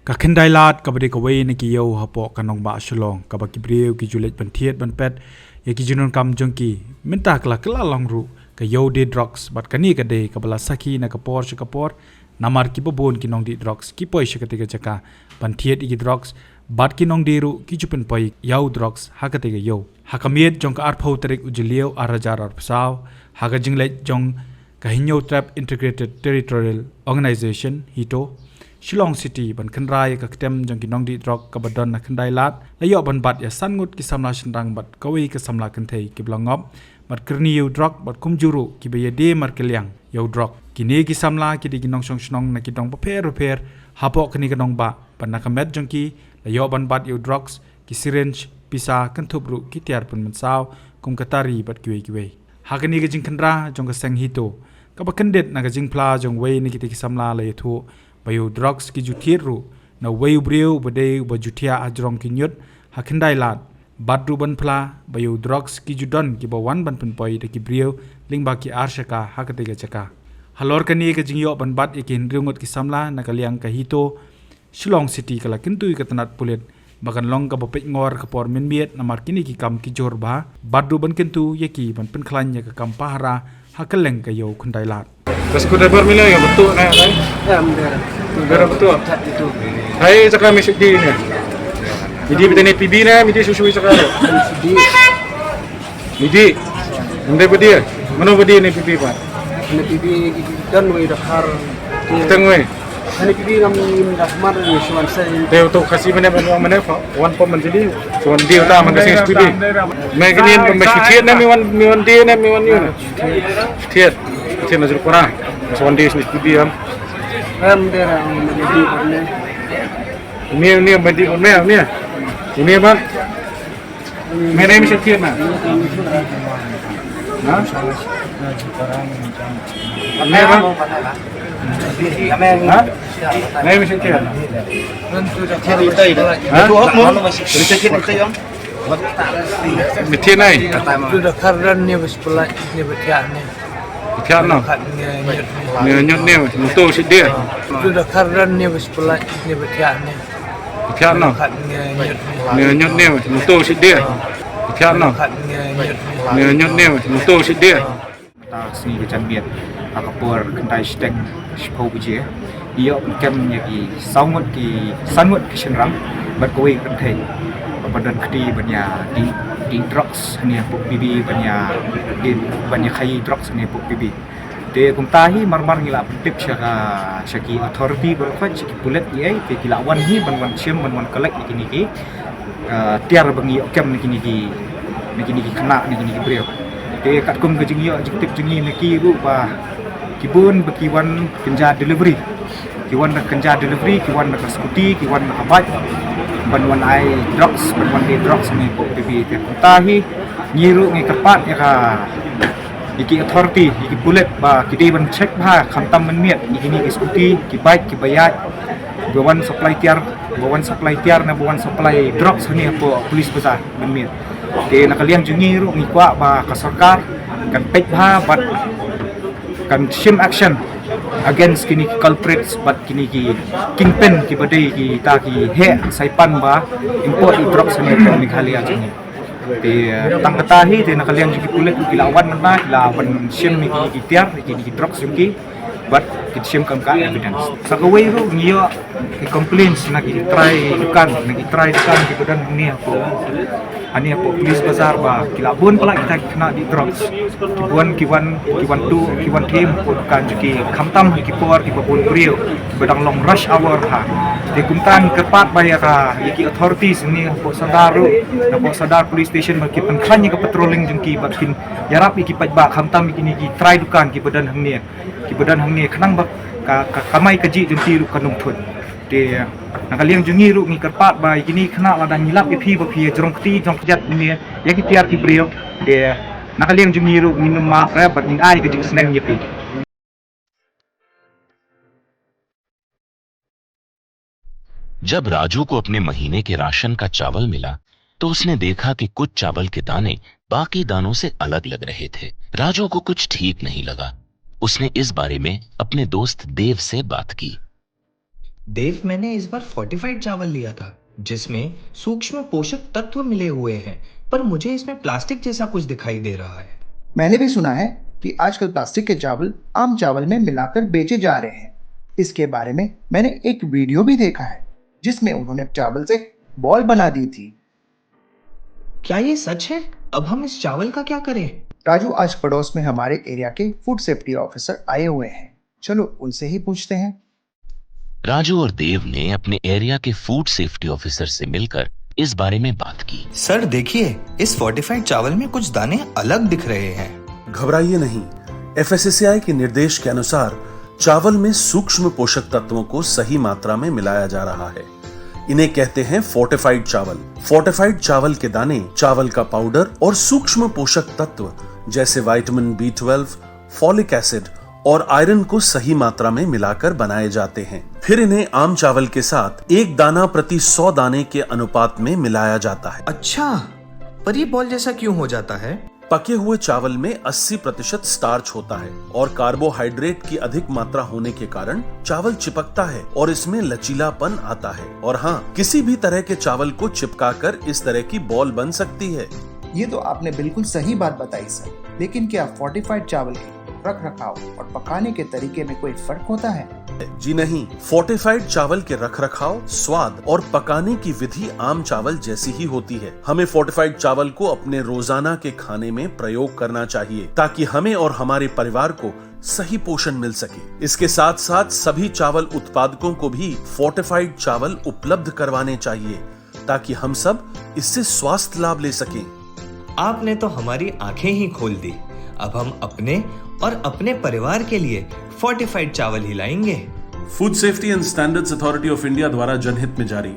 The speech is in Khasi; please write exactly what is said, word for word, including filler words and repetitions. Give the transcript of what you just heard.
Ka Khyndailad kaba dei kawei na ki ïew hapoh ka nongbah Shillong, kaba ki briew ki ju leit ban thied ban peit ïa ki jingdonkam jong ki. Mynta ka la kylla long ruh ka ïew die drugs, bad kane ka dei kaba la sakhi na ka por sha ka por, namar kiba bun ki nongdie drugs ki poi sha katei ka jaka ban thied ïa ki drugs, bad ki nongdie ruh ki ju pynpoi ïew drugs ha katei ka ïew. Ha ka miet jong ka arphew tarik u Jylliew ar hajar arphew saw, ha ka jingleit jong ka Hynñiewtrep Integrated Territorial Organization, HITO, Shillong City, ban khynra ïa ka ktem jong ki nongdie drok kaba don na Khyndailad, la ïoh ban bat ïa san ngut ki samla shynrang bad kawei ka samla kynthei kiba la ngop, bad kyrni ïew drok bad kumjuh ruh kiba ïadie markylliang ïew drok. Kine ki samla ki dei ki nongshong shnong na ki dong bapher bapher hapoh kane ka nongbah, bad na ka met jong ki la ïoh ban bat ïew drugs, ki syringe, pisa, kynthup ruh ki tiar pynmynsaw kum ka tari bad kiwei kiwei. Ha kane ka jingkhynra jong ka seng HITO, kaba kyndit na ka jingphla jong uwei na kitei ki samla, la ïathuh ba ïew drugs ki ju thied ruh na uwei u briew uba dei uba ju thiah hajrong ki ñiut ha Khyndailad, bad ruh ban phla ba ïew drugs ki ju don kiba wan ban pynpoi da ki briew lyngba ki ar shaka ha katei ka jaka. Halor kane ka jingïoh ban bat ïa ki hynriew ngut ki samla, na ka liang ka HITO Shillong City ka la kyntu ïa ka tnat pulit ba kan long kaba peitngor ka por mynmiet, namar kine ki kam ki jur bha, bad ruh ban kyntu ïa ki ban pynkhlaiñ ïa ka kam pahara ha kylleng ka ïew Khyndailad. Ka screwdriver mila ïa betul na, kan? Ya, mdera. Mdera betul. Tat itu. Hai, cakap mesti di ni. Midi bita ni P B na, midi susu cakap. Midi. Midi. Mdera bidi. Mana bidi ni P B, Pak? Ni P B dan wei dakhar. Tengwe. Ni P B ngam dah mar ni suan sen. Teu tu kasi mana mana mana, Pak. Wan pom menjadi. Suan di uta menjadi P B. Mai kini mai suci na, mi wan, mi wan di na, mi wan yu na. Thied, thied na jurkuna. Sa wan di sini studi am. Ram dera, ram dera. Ni, ni, mandi, ni, ni. Ini, Bang. Ni, ni, mesti thied na. Ha? Ni, Bang. Ha? Ni, mesti thied na. Ha? Mesti nai. Tu da khardan ni bas pelak ni betiak ni. Betiak no. Khat nge nyut ni. Nge nyut ni, mutu sik dia. Tu da khardan ni bas pelak ni betiak ni. Betiak no. Khat nge nyut ni. Nge nyut ni, mutu sik dia. Betiak no. Khat nge nyut ni. Nge nyut ni, mutu sik dia. Ta sngi ka janmiet ha ka por kyntai shiteng shiphew baje, ïoh pynkem ïa ki saw ngut ki, san ngut ki shynrang bad kawei ka kynthei ba don kti ban ïa dih, dih drugs hangne hapoh P B, ban ïa dih, ban ïa khaii drugs hangne hapoh P B. Te kumta hi mar mar ngi la pyntip sha ka, sha ki authority baroh khoit, sha ki pulit, ïa te ki la wan hi ban wan shim, ban wan collect ïa kine ki ah, tiar ba ngi ïoh kem na kine ki, na kine ki khynnah, na kine ki briew. Te katkum ka jingïoh jingtip jong ngi na ki ruh ba ki bun ba ki wan kynja delivery. Ki wan da kynja delivery, ki wan da ka scooty, ki wan da ka bike. Ban wan ai drugs, ban wan dih drugs hangne hapoh P B. Te kumta hi ngi ruh ngi kyrpad ïa ka, ïa ki authority, ïa ki pulit ba ki dei ban check bha khamtam mynmiet ïa kine ki scooty, ki bike, kiba ïaid, ba wan supply tiar, ba wan supply tiar ne ba wan supply drugs hangne hapoh Police Bazar mynmiet. Te na ka liang jong ngi ruh ngi kwah ba ka sorkar kan peit bha bad kan shim action against kine ki culprits bad kine ki kingpin kiba dei kita ki heh saipan ba import drugs hangne hapoh Meghalaya jong ngi. Te, eh, tang kata hi, te na ka liang jong ki pulit ki la wan mynta, ki la wan shim ïa kine ki tiar, ïa kine ki drugs jong ki. Bad ki shim kam ka evidence. Sa kawei ruh ngi ïoh ki complaints na ki trai dukan, na ki trai dukan kiba don hangne hapoh, hangne hapoh Police Bazar ba ki la bun palat kita ki khynnah dih drugs. Ki wan, ki wan, ki wan tuh, ki wan them hapoh dukan jong ki, khamtam ha ki por kiba bun briew, kiba dang long rush hour ha. Te kumta ngi kyrpad ba ïa ka, ïa ki authorities hangne hapoh Sadar ruh, hapoh Sadar Police Station ba ki pynkhlaiñ ïa ka patrolling jong ki bad kin ïarap ïa ki paidbah khamtam ïa kine ki trai dukan kiba don hangne. Kiba don hangne khnang ba ka, ka kamai kajih jong ki ruh kan ym thut. Te na ka liang jong ngi ruh ngi kyrpad ba ïa kine ki khynnah lada ngi lap ïa phi ba phi ïa jrong kti jrong kjat hangne ïa ki tiar ki briew. Te na ka liang jong ngi ruh ngin ym map re bad ngin ai ka jingsneng ïa phi. जब राजू को अपने महीने के राशन का चावल मिला, तो उसने देखा कि कुछ चावल के दाने बाकी दानों से अलग लग रहे थे। राजू को कुछ ठीक नहीं लगा। उसने इस बारे में अपने दोस्त देव से बात की। देव, मैंने इस बार फोर्टिफाइड चावल लिया था, जिसमें सूक्ष्म पोषक तत्व मिले हुए हैं, पर मुझे इसमें प्लास्टिक जैसा कुछ दिखाई दे रहा है। मैंने भी सुना है कि आजकल प्लास्टिक के चावल आम चावल में मिलाकर बेचे जा रहे हैं। इसके बारे में मैंने एक वीडियो भी देखा है, जिसमें उन्होंने चावल से बॉल बना दी थी। क्या ये सच है? अब हम इस चावल का क्या करें? राजू, आज पड़ोस में हमारे एरिया के फूड सेफ्टी ऑफिसर आए हुए हैं, चलो उनसे ही पूछते हैं। राजू और देव ने अपने एरिया के फूड सेफ्टी ऑफिसर से मिलकर इस बारे में बात की। सर, देखिए, इस फोर्टिफाइड चावल में कुछ दाने अलग दिख रहे हैं। घबराइए नहीं, एफएसएसएआई के निर्देश के अनुसार चावल में सूक्ष्म पोषक तत्वों को सही मात्रा में मिलाया जा रहा है। इन्हें कहते हैं फोर्टिफाइड चावल। फोर्टिफाइड चावल के दाने, चावल का पाउडर और सूक्ष्म पोषक तत्व जैसे vitamin B twelve, folic acid और आयरन को सही मात्रा में मिलाकर बनाए जाते हैं। फिर इन्हें आम चावल के साथ एक दाना प्रति सौ दाने के अनुपात में मिलाया जाता है। अच्छा, पर ये बॉल जैसा क्यों हो जाता है? पके हुए चावल में अस्सी प्रतिशत स्टार्च होता है और कार्बोहाइड्रेट की अधिक मात्रा होने के कारण चावल चिपकता है और इसमें लचीलापन आता है। और हाँ, किसी भी तरह के चावल को चिपकाकर इस तरह की बॉल बन सकती है। ये तो आपने बिल्कुल सही बात बताई सर, लेकिन क्या फोर्टिफाइड चावल के रख रखाव और पकाने के तरीके में कोई फर्क होता है? जी नहीं, फोर्टिफाइड चावल के रखरखाव, स्वाद और पकाने की विधि आम चावल जैसी ही होती है। हमें फोर्टिफाइड चावल को अपने रोजाना के खाने में प्रयोग करना चाहिए, ताकि हमें और हमारे परिवार को सही पोषण मिल सके। इसके साथ साथ सभी चावल उत्पादकों को भी फोर्टिफाइड चावल उपलब्ध करवाने चाहिए, ताकि हम सब इससे स्वास्थ्य लाभ ले सकें। आपने तो हमारी आंखें ही खोल दी। अब हम अपने और अपने परिवार के लिए फोर्टिफाइड चावल ही लाएंगे। Food Safety and Standards Authority of India द्वारा जनहित में जारी।